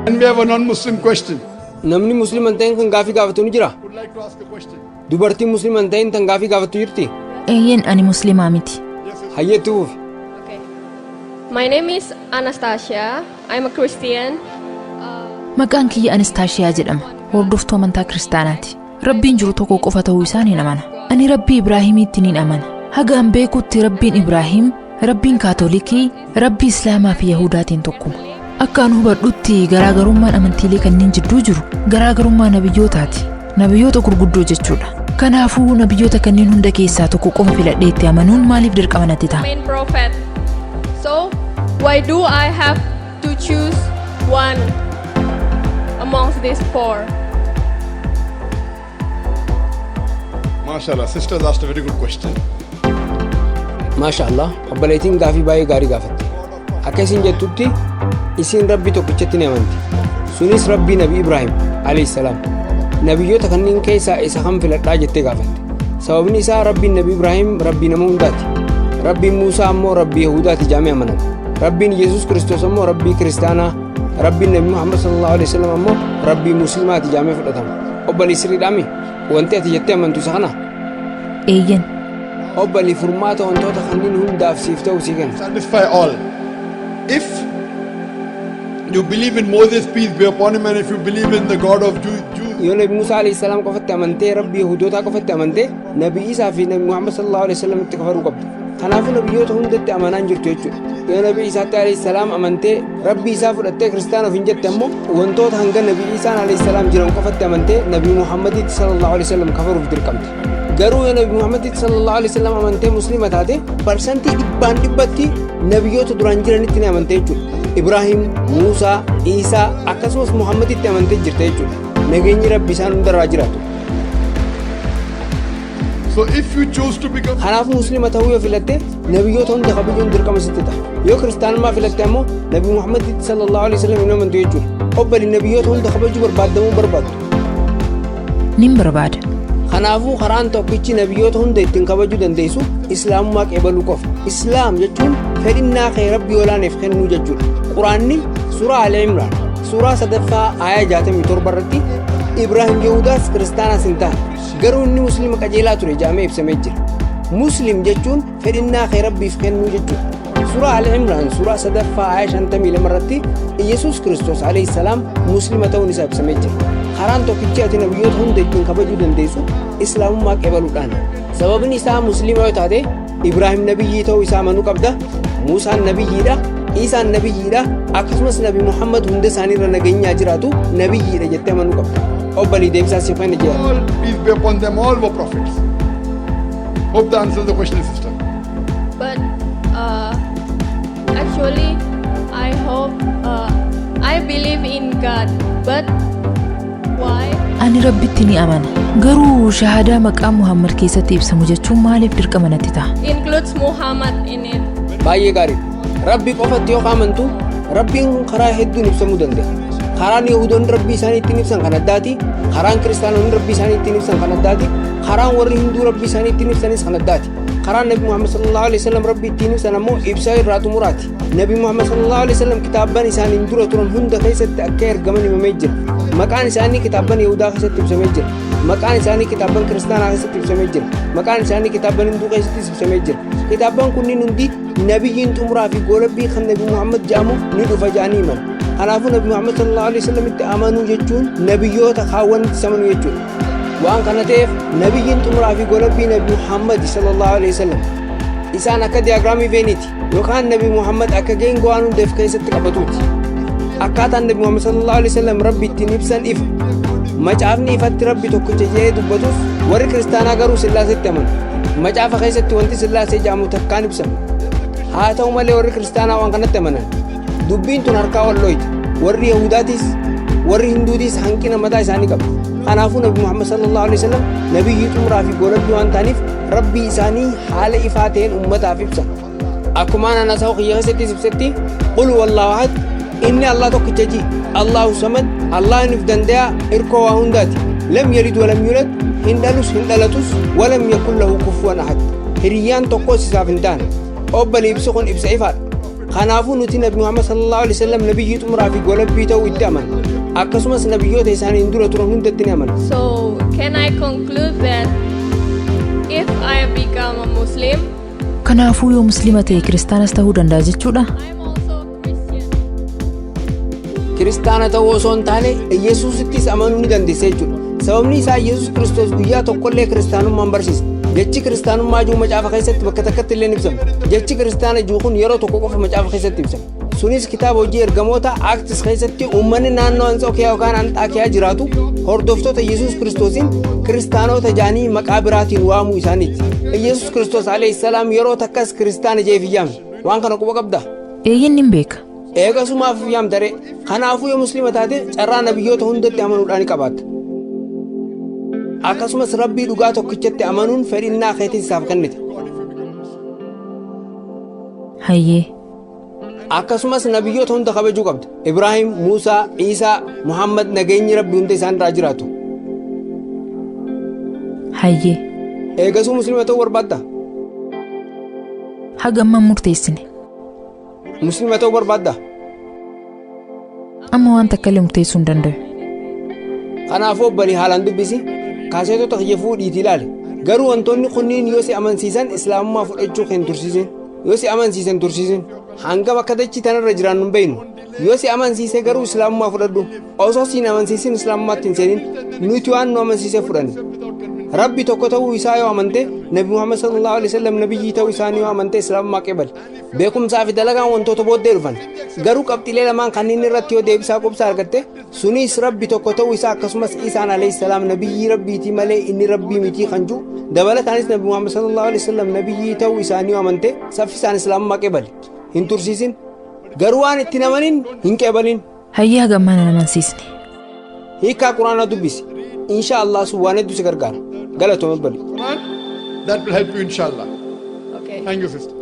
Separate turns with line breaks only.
And we have a non-Muslim question.
Namni Muslima hin ta'in kan gaafii gaafatu ni jira?
Would like to ask a question.
Dubartiin Muslima hin ta'in tan gaafii gaafattu jirti?
Eeyyeen, ani musliimaa miti.
Hayyeetti fufi.
Okay. My name is Anastasia. I'm a Christian.
Maqaan kiyya Anastaashiyaa jedhama. Hordoftuu amantaa Kiristaanaati. Rabbiin jiru tokko qofa ta'uu isaa ni amana. Ani Rabbii Ibraahimiitti ni amana. Haga an beekutti Rabbiin Ibraahim, Rabbiin Kaatolikii, Rabbii Islaamaa fi Yahudaatiin tokkuma. Akka an hubadhutti garaagarummaan amantiilee kanneen jidduu jiru garaagarummaa nabiyyootaati. Nabiyyoota gurguddoo jechuudha. Kanaafuu nabiyyoota kanneen hunda keessaa tokko qofa filadhee itti amanuun maaliif dirqama natti ta'a?
Main prophet. So, why do I have to choose one amongst these four?
MashaAllah, sisters asked a very good question.
Maasha Allah, obboleettiin gaafii baay'ee gaarii gaafatte. Akka isin jettutti isin Rabbii tokkichatti ni amanti. Sunis Rabbii Nabi Ibraahim alayhi salaam. Nabiyyoota kanneen keessaa isa kam filadhaa jettee gaafatte. Sababni isaa Rabbiin Nabi Ibraahim Rabbii nama hundaati. Rabbiin Muusaa ammoo Rabbii Yahudaati jedhamee amanama. Rabbiin Yesuus Kiristoos ammoo Rabbii Kiristaanaa. Rabbiin Nabi Muhammad sallallahu alaihi wasallam ammoo Rabbii Musliimaati jedhamee fudhatama. Obbolii, sirriidhaami? Wanti ati jettee amantu isa kana?
Eeyyen.
Obbolii, furmaata wantoota kanneen hundaaf siif ta'u sii kenna.
Satisfy all. If you believe in Moses, peace be upon him, and if you believe in the God of Jews,
Yoo Nabi Musaa alayhi salaam qofatti amantee, Rabbii Yahudootaa qofatti amantee, Nabi Isaa fi Nabi Muhammad sallallahu alaihi wasallam itti kafaruu qabda. Kanaafuu nabiyyoota hundatti amanaan jirtu jechuudha. Yoo Nabi Isaatti alayhi salaam amantee, Rabbii isaa fudhattee Kiristaana of hin jette ammoo, wantoota hanga Nabi Isaan alayhi salaam jiran qofatti amantee Nabi Muhammaditti sallallahu alaihi wasallam kafaruuf dirqamte. Garuu yoo Nabi Muhammaditti sallallahu alaihi wasallam amantee Muslima taate, parsantii dhibbaan dhibbatti nabiyyoota duraan jiranitti ni amante jechuudha. Ibraahim, Muusaa, Iisaa akkasumas Muhammaditti amantee jirte jechuudha. Nageenyi Rabbi isaan hundarraa jiraatu.
So if you choose to become
Kanaafuu Muslima ta'uu yoo filatte, nabiyyoota hunda kabajuun dirqama sitti ta'a. Yoo Kiristaanummaa filatte ammoo Nabi Muhammaditti sallallahu alaihi wasallam hin amantu jechuudha. Obbali, nabiyyoota hunda kabajuu barbaaddamuu barbaaddu?
Nin barbaada.
Kanaafuu karaan tokkichi nabiyyoota hunda ittiin kabajuu dandeessu Islaamummaa qeebaluu qofa. Islaam jechuun fedhinnaa kee Rabbii olaaneef kennuu jechuudha. Quraanni suuraa Al Imraan suuraa sadaffaa aayaa 67 irratti Ibraahim Yahudaas Kiristaanaas hin taane, garuu inni Muslima qajeelaa ture jedhamee ibsamee jira. Muslim jechuun fedhinnaa kee Rabbiif kennuu jechuudha. Suuraa Al Imraan suuraa sadaffaa aayaa 52 irratti Iyesuus Kiristoos alayhi salaam Muslima ta'uun isaa ibsamee jira. Karaan tokkichi ati nabiyyoota hunda ittiin kabajuu dandeessu Islaamummaa qeebaluudhaan. Sababni isaa Muslima yoo taate Ibraahim nabiyyii ta'uu isaa amanuu qabda. Muusaan nabiyyiidha. Iisaan nabiyyiidha. Akkasumas Nabi Muhammad, hunda isaaniirra nageenyaa jiraatu, nabiyyiidha jettee amanuu qabda. Obbolii, deebisaa siif kenna jira.
All, peace be upon them, all were prophets. Hope that answers the question, sister.
But actually, I hope I believe in God. But why?
Ani Rabbitti ni amana. Garuu shahadaa maqaa Muhammad keessatti ibsamu jechuun maaliif dirqama natti ta'a?
Includes Muhammad in it.
Baay'ee gaariidha. Rabbi qofatti yoo amantu, Rabbiin kun karaa hedduun ibsamuu danda'a. Karaan Yahudoonni Rabbii isaanii ittiin ibsan kan addaati. Karaan Kiristaanonni Rabbii isaanii ittiin ibsan kan addaati. Karaan warri Hinduu Rabbii isaanii ittiin ibsanis kan addaati. Karaan Nabi Muhammad sallallahu alaihi wasallam Rabbi ittiin ibsan ammoo ibsaa irraa xumuraati. Nabi Muhammad sallallahu alaihi wasallam kitaabban isaaniin dura turan hunda keessatti akka ergaman himamee jira. Maqaan isaanii kitaabban Yahudaa keessatti ibsamee jira. Maqaan isaanii kitaabban Kiristaanaa keessatti ibsamee jira. Maqaan isaanii kitaabban Hinduu keessattis ibsamee jira. Kitaabban kunniin hundi nabiyyiin xumuraa fi goolabbii kan Nabi Muhammad jedhamu ni dhufa jedhanii himan. Kanaafuu Nabi Muhammad sallallahu alaihi wasallam itti amanuu jechuun nabiyyoota kaawwanitti amanuu jechuudha. Waan kana ta'eef nabiyyiin xumuraa fi goolabbii Nabi Muhammad sallallahu alaihi wasallam. Isaan akka diyaagiraamii veeniiti yookaan Nabi Muhammad akka geengoo waan hundeef keessatti qabatuuti. Akkaataan Nabi Muhammad sallallahu alaihi wasallam Rabbi ittiin ibsan ifa. Macaafni ifatti Rabbi tokkicha jedhee dubbatus, warri Kiristaanaa garuu Sillaasetti amanu. Macaafa keessatti wanti Sillaasee jedhamu takkaan ibsamu. Haa ta'u malee warri Kiristaanaa waan kanatti amanan. Dubbiin tun harkaa wal dhoyte. Warri Yahudaatis warri Hinduutis hanqina mataa isaanii qabu. Kanaafuu Nabi Muhammad sallallahu alaihi wasallam nabiyyii xumuraa fi goolabbii waan ta'aniif Rabbii isaanii haala ifaa ta'een ummataaf ibsan. Akkuma ana haasawaa kiyya keessattis ibsetti, qul huwallahu ahad, inni Allah tokkicha ji, Allahu samad, Allah inni of danda'a, irkoo waa hundaati. Lam yalid walam yulad, hin dhalus hin dhalatus, walam yakun lahu kufuwan ahad. Hiriyyaan tokkos isaaf hin taane. Obbali, ibsi kun ibsa ifaadha. Kanaafuu nuti Nabi Muhammad sallallahu alaihi wasallam nabiyyii xumuraa fi golabbii ta'uu itti amanna. Akkasumas nabiyyoota isaaniin dura turan hundatti ni amanna.
So, can I conclude that if I become a Muslim,
Kanaafuu yoo Musliima ta'e Kiristaanas ta'uu danda'a jechuudha?
I'm also a Christian?
Kiristaana ta'uu osoo hin taane, Yesuusittis amanuu ni dandeessa jechuudha. Sababni isaa Yesuus Kiristoos guyyaa tokkollee kiristaanummaan barsiisa. Jechi kiristaanummaa jiru macaafa keessatti bakka takkatti illee ni ibsama. Jechi kiristaana jiru kun yeroo tokko qofa macaafa keessatti ibsama. Sunis kitaaba Hojii Ergamoota, Acts keessatti, uummanni naannoo Anxookiyaa yookaan Anxaakiyaa jiraatu hordoftoota Yesuus Kiristoosiin kiristaanota jaanii maqaa biraatiin waamuu isaaniiti. Yesuus Kiristoos alayhi salaam yeroo takkas kiristaana jeef hin yaamne. Waan kana quba qabdaa?
Eeyyin, nin beeka.
Eegasumaaf yaamtare. Kanaafuu yoo Musliima taate, carraa nabiyyoota hundatti amanuudhaan ni qabaatta. Akkasumas Rabbii dhugaa tokkichatti amanuun fedhinnaa keetis isaaf kennite.
Hayyee.
Akkasumas nabiyyoota hunda kabajuu qabda. Ibraahim, Muusaa, Iisaa, Muhammad, nageenyi Rabbi hunda isaan irraa jiraatu.
Hayyee.
Eegasuu Musliima ta'uu barbaadda?
Haga ammaan murteessine.
Musliima ta'uu barbaadda?
Amma waan takka illee murteessuu hin danda'u.
Kanaafuu obbolii, haalaan dubbisi. Kaaseetota kiyya fuudhiitii ilaali. Garuu wantoonni kunniin yoo si amansiisan, Islaamummaa fudhachuu hin tursiisin. Yoo si amansiisan tursiisin. Hangam akka dachii tanarra jiraannu hin beeknu. Yoo si amansiise garuu Islaamummaa fudhadhu. Osoo si hin amansiisin Islaamummaatti hin seenin. Nuti waan nu amansiise fudhanne. Rabbi tokko ta'uu isaa yoo amante, Nabi Muhammad sallallahu alaihi wasallam nabiyyii ta'uu isaanii yoo amante, Islaamummaa qeebali. Beekumsaa fi dalagaan wantoota booddee dhufan. Garuu qabxiilee lamaan kanneen irratti yoo deebisaa qubsaa argatte, sunis Rabbi tokko ta'uu isaa akkasumas Isaan alayhi salaam nabiyyii Rabbiitii malee inni Rabbii mitii kan jiru, dabalataanis Nabi Muhammad sallallahu alaihi wasallam nabiyyii ta'uu isaanii yoo amante, saffisaan Islaamummaa qeebali. Hin tursiisin. Garuu waan itti namanin hin qeebalin.
Hayyee, haga ammaa nan amansiisne.
Hiikaa Quraanaa dubbisi. Insha Allah sun waan hedduu si gargaara. Galatooma bali.
Quran, that will help you, inshallah.
Okay.
Thank you, sister.